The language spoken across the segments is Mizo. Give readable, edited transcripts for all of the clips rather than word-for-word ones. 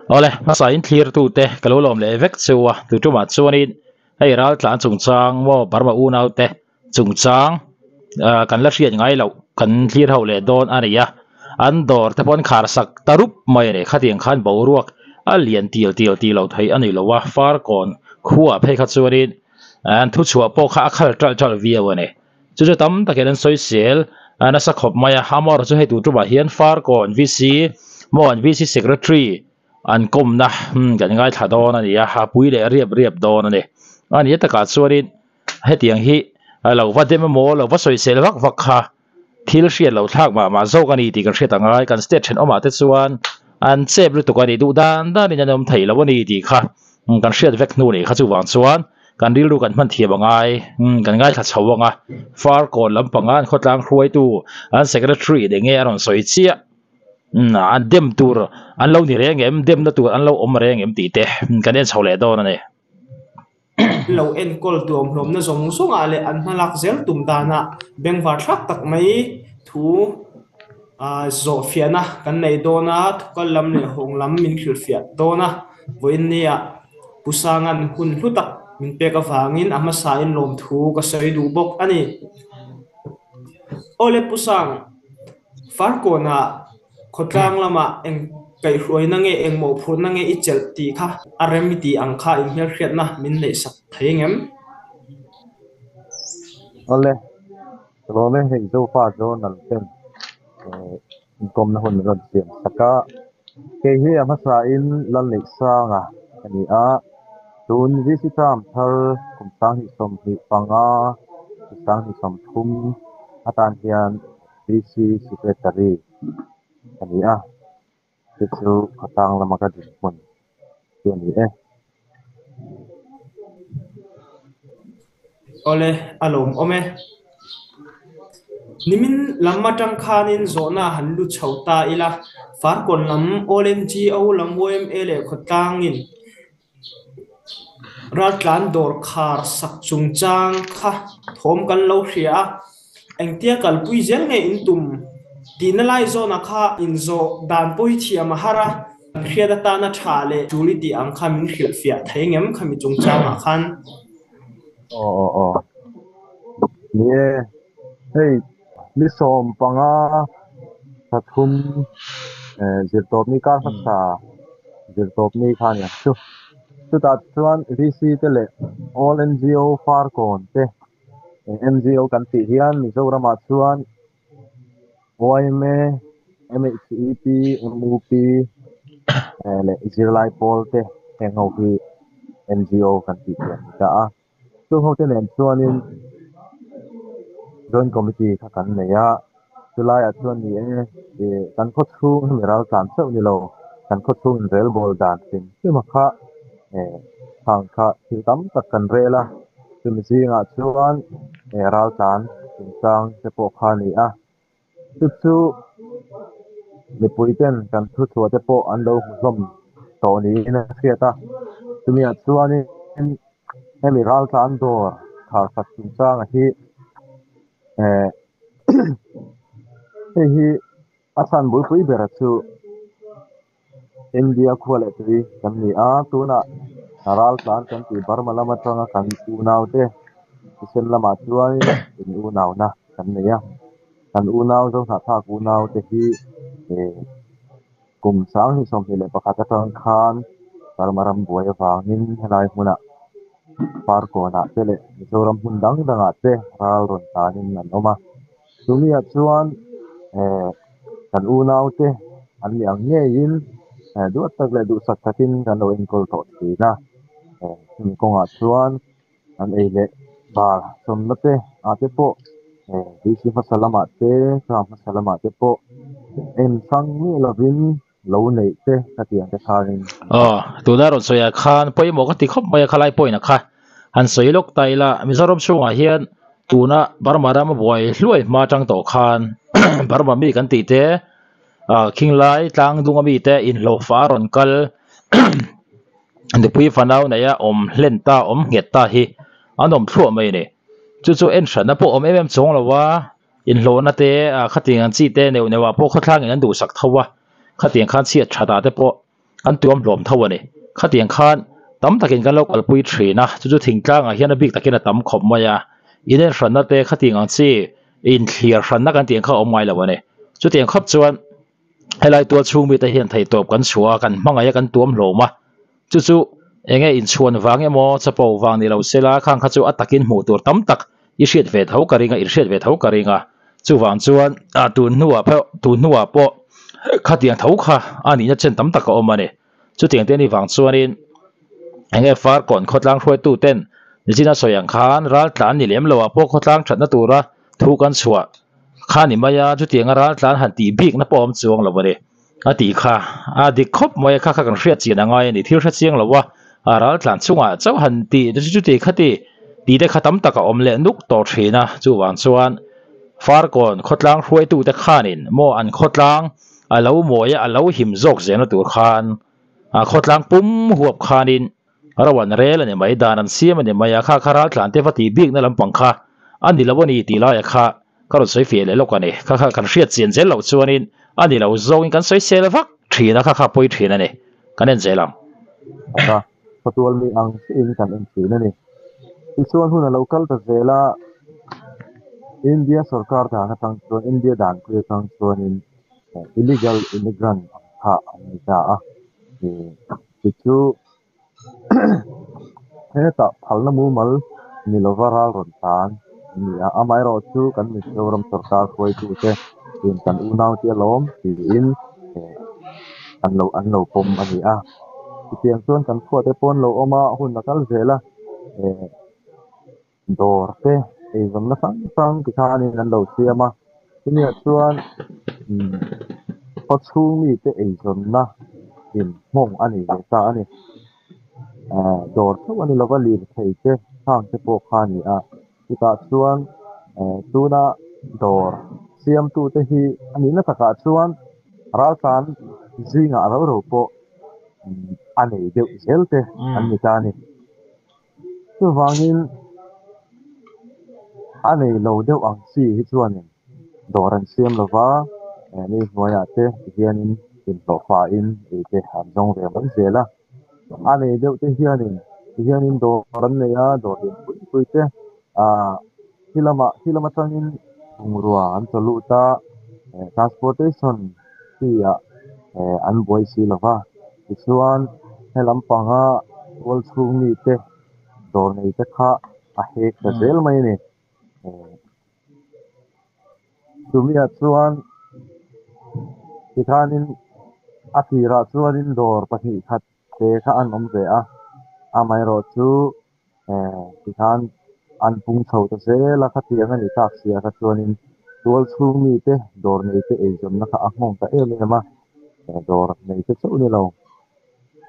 Awle, hmasa in thlirtute ka lo lawm leh vek cheu a, tu tumah chuanin hei raltlan chungchang maw Burma unaute chungchang kan la hriat ngai loh kan thlir ho leh dawn a ni a, an dawr te pawh an khar sak ta rup mai a ni, khatiang khan boruak a lian tial tial tih loh theih a ni lo a, Farkawn khuaah phei kha chuanin an thuchhuah pawh kha a khal ṭalh ṭalh viau a ni. Chu chu tam takin an sawi sel a nasa khawp mai a, amaherawhchu chu hei tur tumah hian Farkawn VC maw an VC Secretary an kawmna kan ngaithla dawn a ni a, a pui leh riap riap dawn a ni. A ni takah chuanin hetiang hi lo va dem emaw lo va sawi sel vak vak kha thil hriat loh thlak mah mah zawk a ni tih kan hriat ang a, kan state thenawmah te chuan an chep lutuk a ni, duh dan danin an awm thei lo a ni tih kha kan hriat vek hnu nih kha chuvang chuan kan rilru kan hman thiam a ngai, kan ngaithla chho ang a, Farkawn lampanga an khawtlang hruaitu an secretary eng nge a rawn sawi chiah, an dem tur an lo ni reng em, demna tur an lo awm reng em tih te kan en chho leh dawn a ni. Lo enkawl tuamhlawmna zawng zawngah leh an hmalak zel tum danah bengvar thlak tak mai thu zawhfiahna kan nei dawn a, thukal lam leh hawng lam min hrilhfiah dawn a, vawiin nia Pu Sanga'n hun hlu tak min pek avangin a hmasain lawmthu ka sawi duh bawk a ni. Awle Pu Sang, Farkawnah Khawtlang lamah eng kaihhruaina nge eng mawhphurhna nge i chelh tih kha a rem i tih ang kha inhmelhriatna min neihsak thei ngem? Awle, lawm e, hei Zofa Journal ten inkawmna hun min rawn siam sak a, kei hi a hmasain Lalneihsanga ka ni a, tun VC term thar kum 2025, 2030 atan hian VC Secretary ka ni a, chu chu khawtlang lama ka dinhmun chu a ni e. Awle, a lawmawm e. Nimin lam atang khanin zawhna han lut chho ta ila, Farkawn lam All NGO lam yma leh khawtlangin Raltlan dawr khar sak chungchang kha thawm kan lo hria a, engtia kalpui zel nge in tum tihna lai zawnah kha inzawh dan pawh hi thiam a har a, kan hriat atana tha leh tul i tih ang kha min hrilhfiah thei ngem khami chungchangah khan. Aw aw aw. Ni e, hei ni 15 thla thum zirtawpni kar hmasa zirtawpni kha a ni ang chu. Chutah chuan VC te leh All NGO Farkawn te NGO kan tih hian Mizoramah chuan YMA, MHEP, MUP leh zirlai pawl te heng ho hi NGO kan tih theih a ni ta a. Chung ho te nen chuanin Joint Committee kha kan nei a, chulaiah chuan ni e, ih kan khaw chhung hemi ral tlan chauh ni lo, kan khaw chhung inrelbawl dan hrim hrim a kha eh khang kha thil tam tak kan rel a, chumi zingah chuan eh ral tlan chungchang te pawh kha a ni a, chu chu mipui ten kan thuchhuah te pawh an lo hmu hlawm tawh niin a hriat a, chumiah chuanin hemi ral tlan dawr khar khat chungchanga hi eh hei hi a chhan bulpui bera chu India khua leh tui kan ni a, tunah ral tlan kan tih Burma lam atanga kan unaute thisen lamah chuanin in unauna kan nei a, kan unau Zohnahthlak unaute hi eh kum 2021 atang khan Burma ram buai avangin helai hmunah Farkawnah te leh Mizoram hmun dang dangah te ral rawn tanin an awm a. Chumiah chuan eh kan unaute an ni ang ngeiin eh duat tak leh duhsak takin kan lo enkawl tawh thin a. Eh chumi kawngah chuan an ei leh bar sawmna te ah te pawh eh VC hmasa lamah te term hmasa lamah te pawh en hrang miah lovin lo neih te ka tih ang te khanin. Aw, tuna rawn sawi ah khan pawimawh ka ti khawp mai a khalai point ah kha han sawi lawk ta ila Mizoram chhungah hian tuna Burma rama buai hluai hma atang tawh khan Burma mi kan tih te ah khinglai tlang dunga mi te inhlawhfa a rawn kal nupui fanau neia awm hlen ta awm nghet ta hi an awm thluah mai a ni. Chu chu en hranna pawh awm em em chuang lo a. Inhlawhna te ah khatiang ang chi te neuh neuh ah pawh khawthlangin an duhsak tho a, khatiang khan chhiat that ah te pawh an tuam hlawm tho a ni. Khatiang khan tam takin kan lo kalpui thin a, chu chu thingtlangah hian a bik takin a tam khawp mai a, inen hranna te khatiang ang chi inthliar hranna kan tih ang kha a awm ngai lo a ni. Chutiang khawp chuan helai tual chhung mite hian theihtawp kan chhuah a, kan hmangaih a, kan tuam hlawm a, chu chu enge inchhuan vang emaw chapo vang ni lo sela khang kha chu a takin hmuh tur tam tak i hriat ve tho ka ring a, in hriat ve tho ka ring a, chuvang chuan ah tun hnuah pheuh tun hnuah pawh khatiang tho kha a nihna chen tam tak a awm a ni. Chutiang te anih vang chuanin enge Farkawn khawtlang hruaitu ten nichina sawi ang khan ral tlan ni lem loah pawh khawtlang thatna tura thu kan chhuah kha ni mai a, chutianga ral tlan han tih bikna pawh a awm chuang lo a ni a tih kha a dik khawp mai a, kha kha kan hriat chian a ngai a ni, thil hre chiang lo a, a ral tlan chungah chauh han tih chuti khati tih te kha tam tak a awm leh nuk tawh thin a, chuvang chuan Farkawn khawtlang hruaitu te khanin maw an khawtlang a lo mawi a, a lo him zawk zelna tur khan a khawtlang pum huap khanin ro an rel a ni mai, dan an siam a ni mai a, kha kha raltlan te va tih bikna lampang kha a ni lo a ni tih laia kha ka rawn sawi fiah leh lawk a ni. Kha kha kan hriat chian zel loh chuanin a ni lo zawngin kan sawi sel vak thin a, kha kha pawi thin a ni. Kan en zel ang. Taka khawtual mi ang chiahin kan en thin a ni. Tichuan hun a lo kal ta zel a, India sorkar dan atang chuan, India dan pui atang chuanin illegal immigrant ang kha an ni ta a. Tichu hetah phalna mumal ni lova ral rawn tan an ni a, amaherawhchu kan Mizoram sorkar hruaitute in kan unaute alawm tiin an lo an lo pawm a ni a. Chutiang chuan kan khuate pawh an lo awm a, hun a kal zel a, dawr te eizawnna hrang hrang ti khanin an lo siam a, chumi-ah chuan umm khaw chhung mite eizawnna in nghawng a nei ve ta a ni. Ahh dawr theuh a ni lova lirthei te hang te pawh kha a ni a, chutah chuan eh tuna dawr siamtute hi a nihna takah chuan raltlan zingah ro ro pawh a nei deuh zel te an ni ta a ni. Chuvangin a nei lo deuh ang chi hi chuanin dawr an siam lo va, eh mi hnuaiah te tihianin inhlawhfain ei te an zawng ve mai zel a. A nei deuh te hianin tihianin dawr an nei a, dawr lian pui pui te ah khi lamah khi lam atangin bungrua an chaw lut a, eh transportation fee ah eh an buai si lo va. Tichuan he lampanga tual chhung mite dawr nei te kha a hek ta zel mai a ni. Chumi-ah chuan tikhanin a tirah chuanin dawr pahnih khat te kha an awm ve a, amaherawhchu tikhan an pung chho ta zel a, khatiang a nih tak sia kha chuanin tual chhung mite dawr neite eizawnna kha a nghawng ta em em a, dawr neite chauh ni lo,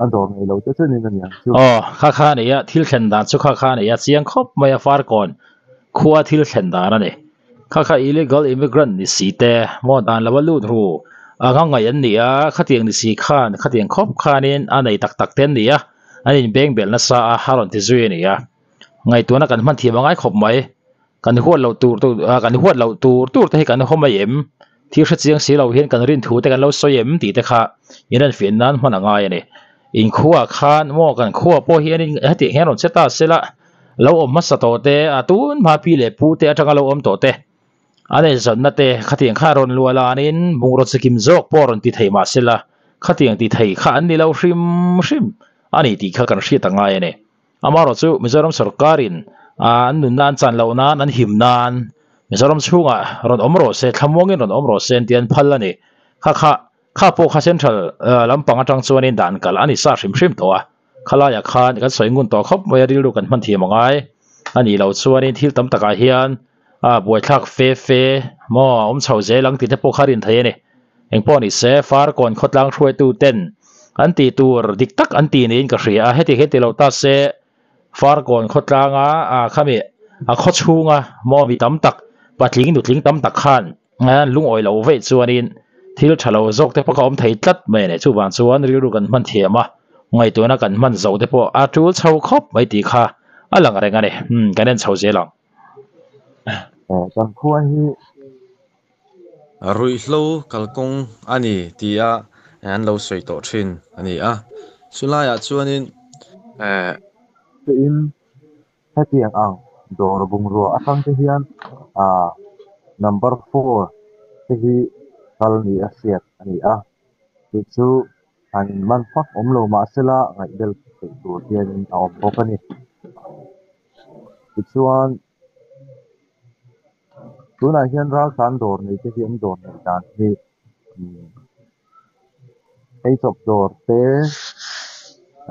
a dawr nei lo te chenin a ni ang chu. Aw, kha kha a ni a, thil thlen dan chu kha kha a ni a, chiang khawp mai a Farkawn khua thil thlen dan a ni. Kha kha illegal immigrant ni si te, maw dan lo a lut ru anga ngaih an ni a, khatiang ni si khan khatiang khawp khanin a nei tak tak te an ni a, an inbeng belh nasa a, a rawn ti zui a ni a. Ngaihtuahna kan hman thiam a ngai khawp mai. Kan huat loh tur tur kan huat loh tur tur te hi kan haw mai em? Thil hre chiang si lo hian kan rin thu te kan lo sawi em tih te kha in rawn fiah nan hman a ngai a ni. Inkhua khan maw kan khua pawh hian hetiang hian rawn che ta se la, lo awm hmasa tawh te, a tun hma pi leh pu te atanga lo awm tawh te, an eizawnna te khatiang kha rawn luah lanin bungraw chikim zawk pawh rawn ti thei mah se la, khatiang ti thei kha an ni lo hrim hrim a ni tih kha kan hriat a ngai a ni. Amaherawh chu Mizoram sorkarin an nunna an chan loh nan, an him nan Mizoram chhungah rawn awm rawh se, thlamuangin rawn awm rawh se an ti an phal a ni. Kha kha kha pawh kha central lampang atang chuanin dan kalh a ni sa hrim hrim tawh a. Khalaiah khan kan sawi ngun tawh khawp mai a, rilru kan hman thiam a ngai a nih loh chuanin thil tam takah hian a buaithlak fe fe maw a awm chho zel ang tih te pawh kha a rin thei a ni. Engpawh ni se Farkawn khawtlang hruaitu ten an tih tur dik tak an tih niin ka hria a, heti hian ti lo ta se Farkawn khawtlanga khami a khaw chhunga maw mi tam tak patling nutling tam tak khan an lungawi loh veih chuanin thil tha lo zawk te pawh kha awm thei tlat mai a ni. Chuvang chuan rilru kan hman thiam a, ngaihtuahna kan hman zo te pawh a tul chho khawp mai tih kha a lang reng a ni. Umm kan en chho zel ang. Kan khua hi Ruihhlo kalkawng a ni tia an lo sawi tawh thin a ni a. Chulaiah chuanin eh. Tiin hetiang ang dawr bungrua atang te hian ah number four te hi kal ni a hriat a ni a. Chu chu han man fak awm lo mahsela ngaihbel theih tur hianin a awm bawk a ni. Tichuan tunah hian raltlan dawr nei te hi an dawr neih dan hi eichawp dawr te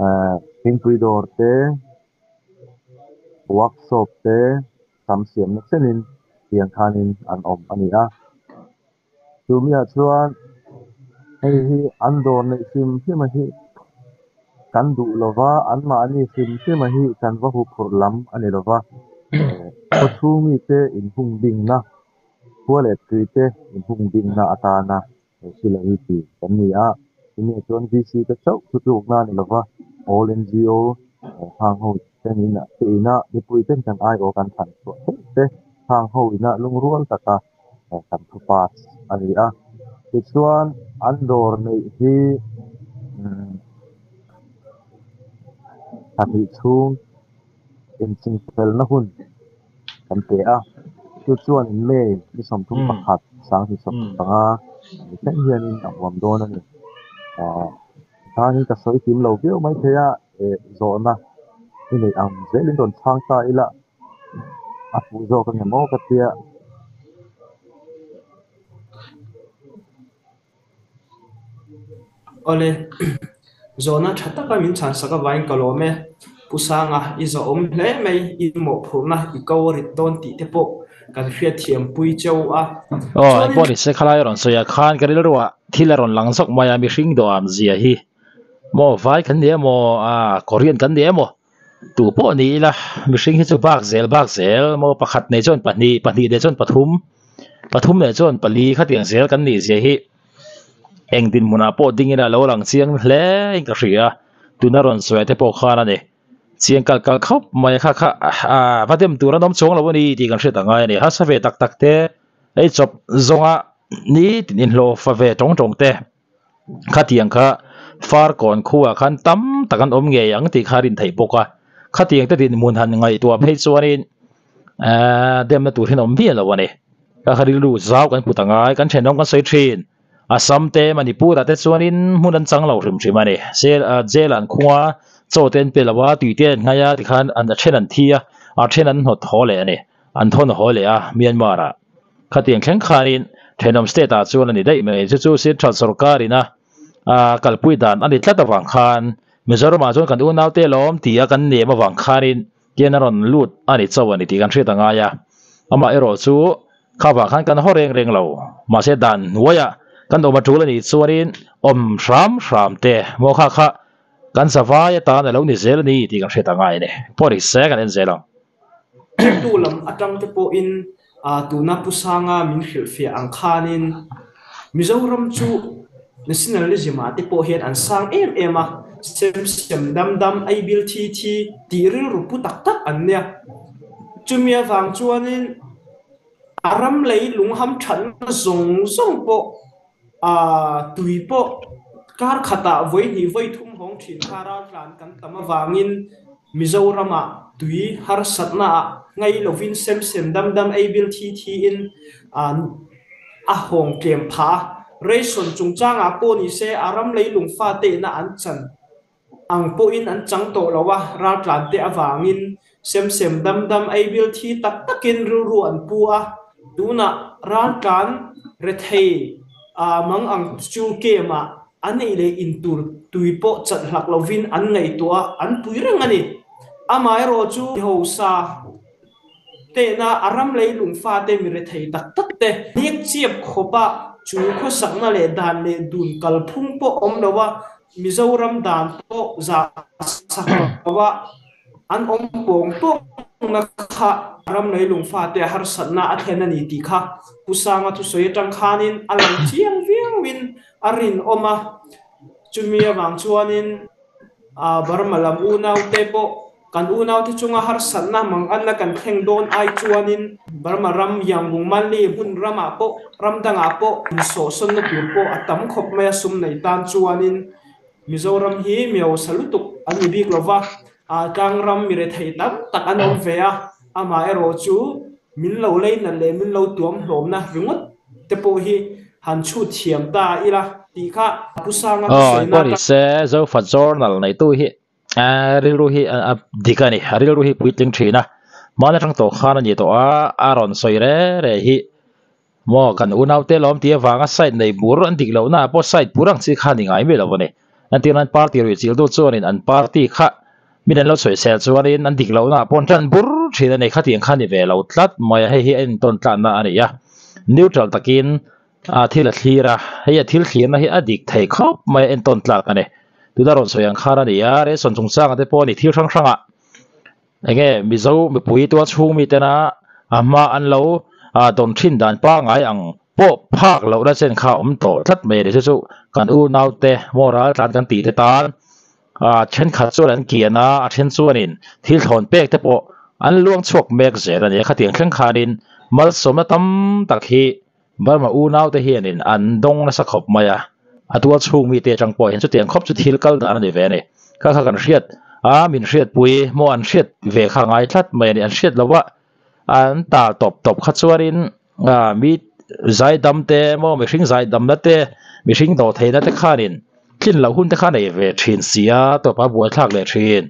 eh thingpui dawr te workshop te sam siamna chenin tiang khanin an awm a ni a. Chumiah chuan hei hi an dawr neih hrim hrim a hi kan duh lova, anmahni hrim hrim a hi kan va huphurh lam a ni lova. Khawchhung mite inhung bingna, khua leh tuite inhung bingna atana he thil a hi ti kan ni a. Chumiah chuan VC te chauh thutlukna a ni lova, All NGO hang ho ten te ina mipui ten kan aiawh kan thlan chhuah theih te hang ho ina lungrual taka kan thu pass a ni a. Tichuan an dawr neih hi thla hnih chhung inchingfelna hun kan pe a. Chu chuan May ni 31 2015 ni thleng hianin a huam dawn a ni. Tangin ka sawi kim lo viau mai thei a, zawhna i neih ang zelin rawn chhang ta ila a fuh zawk a ngem aw ka tia. Awle, zawhna tha taka min chhan sak avangin ka lawm e. Pu Sanga, i zawhawm hle mai, i mawhphurhna i ko a rit dawn tih te pawh kan hriatthiam pui cheu a. Aw, engpawh ni se khalai a rawn sawi ah khan ka rilruah thil a rawn lang zawk mai a, mihring dawham zia hi maw vai kan ni emaw, Korean kan ni emaw Tu pawh ni ila mihring hi chu bak zel bak zel maw pakhat nei chuan pahnih pahnih nei chuan pathum pathum nei chuan pali khatiang zel kan nih zia hi eng dinhmunah pawh ding ila lo lang chiang hle in ka hria tuna rawn sawi te pawh khan a ni chiang kal kal khawp mai a kha kha ah va dem tur an awm chuang lo a ni tih kan hriat angai a ni harsa ve tak tak te ei chawp zawnga nitin inhlawh fa ve tawng tawng te. Khatiang kha Farkawn khuaah khan tam tak an awm ngei ang tih kha a rin theih bawk a. Khatiang te dinhmun han ngaihtuah phei chuanin ehh demna tur hian a awm miah lo a ni. Ka kha rilru zau kan put angai, kan thenawm kan sawi thin. Assam te, Manipur ah te chuanin hmun an chang lo hrim hrim a ni. Jail ah jail ah an khung a, chaw te an pe lo a, tui te an nghai a tikhan a then an thi a, a then an hnawt haw leh a ni. An thawn haw leh a Myanmar ah. Khatiang thleng khanin thenawm state ah chuan a ni daih mai. Chu chu Central sorkar ina kalpui dan a ni tlat avang khan Mizoram ah chuan kan unau te lawm tih a kan nem avang khanin tian a rawn lut a ni chauh a ni tih kan hriat a ngai a. Amah erawh chu kha vang khan kan haw reng reng lo. Mahse dan hnuaiah kan awm a tul a nih chuanin awm hram hram te maw kha kha kan zavai atan a lo ni zel a ni tih kan hriat a ngai a ni. Pawh ni se kan en zel ang. Thiltu lam atang te pawhin tuna Pu Sanga min hrilhfiah ang khanin Mizoram chu nationalism ah te pawh hian an sang em em a, sem sem dam dam, ei bil thi thi tih rilru pu tak tak an nia. Chumi avang chuanin a ram lei lungham thatna zawng zawng pawh Tui pawh kar khatah vawi hnih vawi thum hawng thin kha raltlan kan tam avangin Mizoramah tui harsatnaah ngai lovin sem sem dam dam ei bil thi thiin a hawng tlem phah a. Ration chungchangah pawh ni se a ram leilung fateihna an chan ang pawhin an chang tawh lo a, raltlan te avangin sem sem dam dam ei bil thi tak takin rilru an pu a, tunah raltlan rethei mang ang chu kem ah an ei leh in tur tui pawh chat hlak lovin an ngaihtuah a, an pui reng a ni. Amaherawhchu hausa Tehna a ram leilung fate mi rethei tak tak te hnek chiap khawpa chu khawsakna leh dan leh dun kalphung pawh awm lo a, Mizoram dan pawh zah sak lo a an awm pawng pawngna kha ram leilung fate harsatna a thlen a ni tih kha Pu Sanga thusawi atang khanin a lang chiang viauin a rinawm a, chumi avang chuanin Burma lam unaute pawh. Kan unaute chunga harsatna manganna kan thleng dawn ai chuanin Burma ram Yangon Manly hmun ramah pawh ram dangah pawh insawhsawnna tur pawh a tam khawp mai a, sum nei tan chuanin Mizoram hi mi hausa lutuk an ni bik lova, tlang ram mi rethei tam tak an awm ve a, amaherawh chu min lo leinat leh min lo tuam hlawmna ringawt te pawh hi han chhut thiam ta ila tih kha Pu Sanga Aw, thusawi pawh na ni se Zofa Journal neitu hi rilru hi a dik a ni, a rilru hi puitling thin a, hmaan atang tawh khan a ni tawh a, a rawn sawi re re hi maw kan unaute lawm tih avanga side nei bur an dik lohna ah pawh side bur ang chi kha a ni ngai mai lo a ni. Entirnan party ruih chil duh chuanin an party kha min an lo sawisel chuanin an dik lohna ah pawh an tan bur thin a ni, khatiang kha a ni ve lo tlat mai a, hei hi a entawn tlanna a ni a, neutral takin A thil a thlir a, hei a thil thlirna hi a dik thei khawp mai a entawn tlak a ni. Tuna rawn sawi ang khan a ni a, ration chungchanga te pawh a ni thil hrang hrangah enge Mizo mipui tual chhung mi tena a hma an lo dawn thin dan pangngai ang pawh phak lohna chen kha a awm tawh tlat mai a ni. Chu chu kan unaute maw raltlan kan tih te tan thenkhat chuan an kian a, a then chuanin thil thlawn pek te pawh an luang chhuak mek zel a ni a. Khatiang thleng khanin malsawmna tam tak hi Burma unaute hianin an dawng nasa khawp mai a, a tual chhung mite atang pawh hian chutiang khawp chu thil kal dan a ni ve a ni. Kha kha kan hriat a, min hriatpui maw an hriat ve kha ngai tlat mai a ni. An hriat loh a, an tal tawp tawp kha chuanin mi zaidam te maw mihring zaidamna te, mihring dawhtheihna te khanin tlin loh hun te kha nei ve thin si a, tawpah buaithlak leh thin.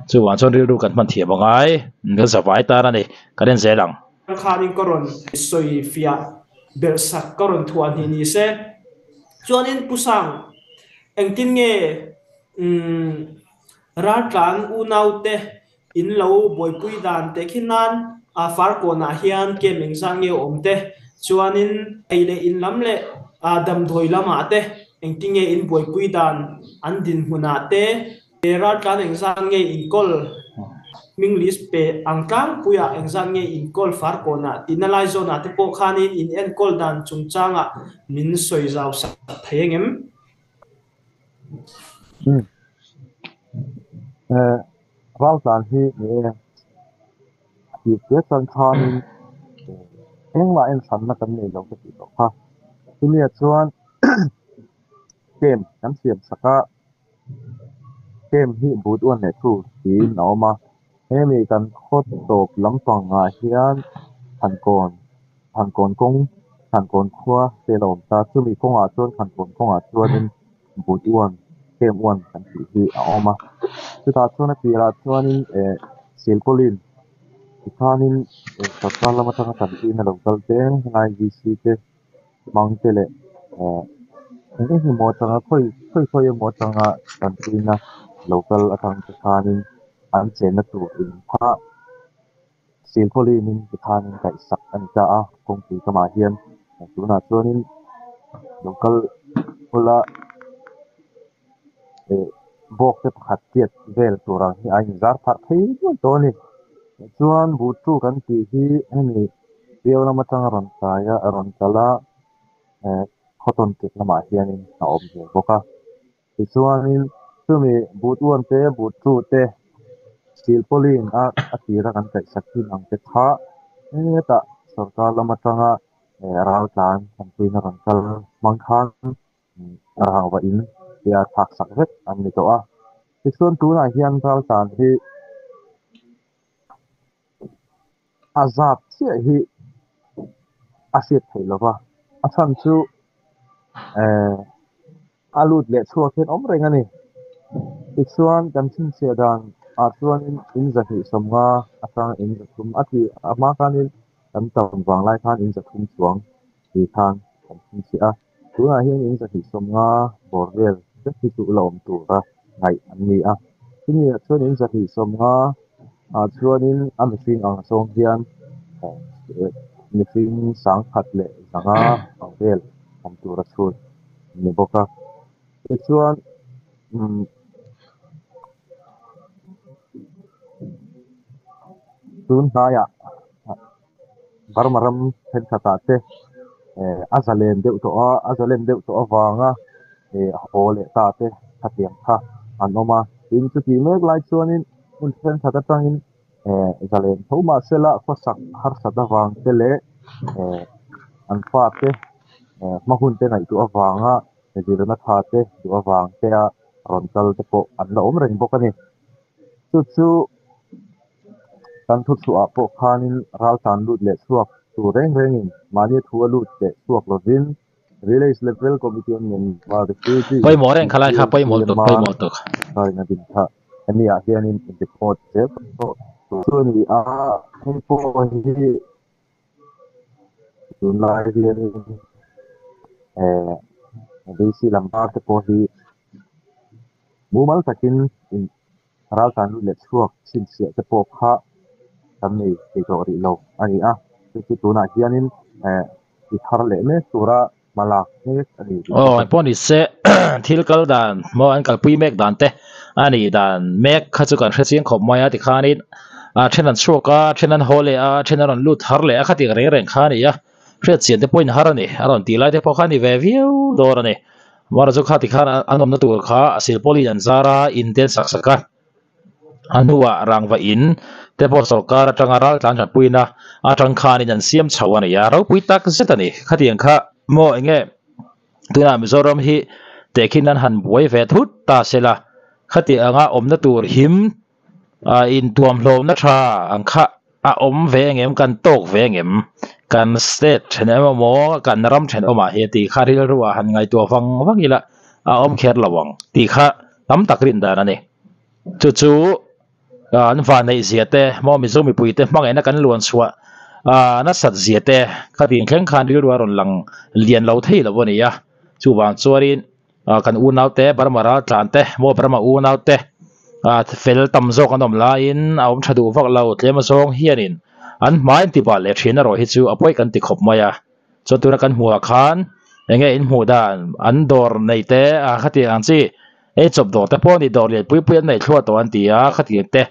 Chuvang chuan rilru kan hman thiam a ngai, kan zavai tan a ni, kan en zel ang. Khanin ka rawn sawi fiah belh sak ka rawn thuah hnih ni se. Chuanin Pu Sang, engtin nge umm raltlan unaute in lo buaipui dan teh khi nan a farkawnah hian kem engzah nge awm te, chuanin ei leh in lam leh damdawi lamah te engtin nge in buaipui dan an dinhmunah te Raltlan engzat nge inkawl hming list pe ang tlangpuiah engzat nge inkawl farkawnah tihna lai zawnah te pawh khanin in enkawl dan chungchangah min sawi zau sak thei engem? Umm. Raltlan hi ni e, a tir te chuan khanin engmah enhranna kan nei lo ka tih tawh kha. Chumi ah chuan camp kan siam sak a. Camp hi but uan leh thu tiin a awm a, hemi kan khaw tawp lampangah hian Thankawn Thankawn kawng Thankawn khua te a awm ta, chumi kawngah chuan Thankawn kawngah chuanin but uan camp uan kan tih hi a awm a, chutah chuan a tirah chuanin eh silpauline tikhanin eh sorkar lam atanga tanpuina lo kal te helai V C te hmang te leh eh eng eng emaw atanga khawi khawi khawi emaw atanga tanpuina lo kal atang te khanin an chenna tur in kha silpauline in tikhanin kaihsak a ni ta a kawngpui kamah hian tunah chuanin lo kal ula eh bawk te pakhat tiat vel tur ang hi a inzar pharh phei nual tawh a ni chuan buh chu kan tih hi hemi piau lam atanga rawn kai a rawn kal a eh cotton tit lamah hianin a awm ve bawk a tichuanin chumi buh uan te buh chu te silpauline a a tira kan kaihsak thin ang te kha hetah sorkar lam atanga eh raltlan tanpuina rawn kal hmang khan. Rangva in tia thlak sak vek an ni tawh a, tichuan tunah hian raltlan hi a zat chiah hi a hriat theih lo va, a chhan chu eh a lut leh chhuak hian awm reng a ni. Tichuan kan chhinchhiah dan ah chuanin in zahnih sawmnga atang in zathum a tih a hma khanin kan tam vang lai khan in zathum chuang tih khan kan chhinchhiah a. Tunah hian in zahnih sawmnga bawr vel vek hi chu la awm tura ngaih an ni a. Chumi ah chuan in zahnih sawmnga ah chuanin a mihring ang zawng hian mihring sangkhat leh zanga ang vel awm tura chhut an ni bawk a. Tichuan umm tun hnaiah. Burma ram thenkhatah te eh a zalen deuh tawh a, a zalen deuh tawh avanga eh haw leh ta te khatiang kha an awm a. Tin chutih mek lai chuanin Hmun thenkhat atangin zalen tho mahsela khawsak harsat avang te leh an fate hma hun te ngaihtuah avanga zirna tha te duh avang te a rawn kal te pawh an la awm reng bawk a ni. Chu chu kan thuchhuah ah pawh khanin raltlan lut leh chhuak tur reng rengin mahni thu a lut leh chhuak lovin Village Level Committee on Myanmar Refugees Pawimawh reng kha lai kha pawimawh lutuk pawimawh lutuk. Karin a din kha hemi ah hianin in report zel tawh tur chu a ni a, hei pawh hi tunlai hianin eh DC lam bar te pawh hi mumal takin in raltlan lut leh chhuak chhinchhiah te pawh kha kan nei thei tawh rih lo a ni a, chu chu tunah hianin eh ti thar leh mek tura hma lak mek a ni tih Aw pawh ni se thil kal dan maw an kalpui mek dan te a nih dan mek kha chu kan hre chiang khawp mai a tikhanin a then an chhuak a then an haw leh a then an rawn lut thar leh a khatiang reng reng kha a ni a hriat chian te pawhin har a ni a rawn tih lai te pawh kha a ni ve viau dawn a ni amaherawhchu chu kha tikhan an awmna tur kha a silpawlin an zar a in te an sak sak a. A hnuah rangva in te pawh sawrkar atanga ral tlan thatpuina atang khanin an siam chho a ni a, ropui tak zet a ni. Khatiang kha maw enge tunah Mizoram hi tehkhin an han buai ve thut ta sela, khati anga awmna tur him intuam hlawmna tha ang kha a awm ve engem kan tawk ve engem kan state thenawm emaw kan ram thenawmah hian tih kha rilruah han ngaihtuah vang vang ila a awm kher lo ang tih kha tam tak rin dan a ni. Chu chu an van neih zia te maw Mizo mipui te hmangaihna kan luan chhuah nasat zia te khatin thleng khan rilru a rawn lang lian lo thei lo a ni a. Chuvang chuanin kan unau te Burma raltlan te maw Burma unau te fel tam zawk an awm laiin a awm tha duh vak lo tlem azawng hianin an hmai an ti bal leh thin erawh hi chu a pawi kan ti khawp mai a. Chuan tuna kan hmuh ah khan enge in hmuh dan an dawr nei te a khatiang ang chi ei chawp dawr te pawh a ni dawr lian pui pui an nei thluah tawh an ti a khatiang te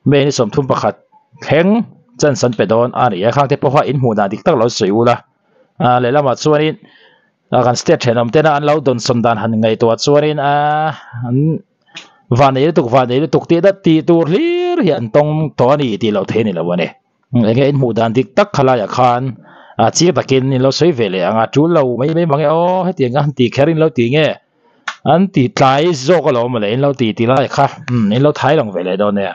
May ni 31 thleng chance an pe dawn a ni a khang te pawh kha in hmuh dan dik tak lo sawi ula a lehlamah chuanin kan state thenawm tena an lo dawnsawn dan han ngaihtuah chuanin a an vanei lutuk vanei lutuk tih dat tih tur hlir hi an tawng tawh a ni tih loh theih a ni lo a ni. Enge in hmuh dan dik tak khalaiah khan a chiang takin in lo sawi ve leh ang a tul lo mai mai mang e aw hetiang an ti kher in lo ti nge an ti tlai zawk alawm mawle in lo ti ti lai kha in lo thai lang ve leh dawn nia.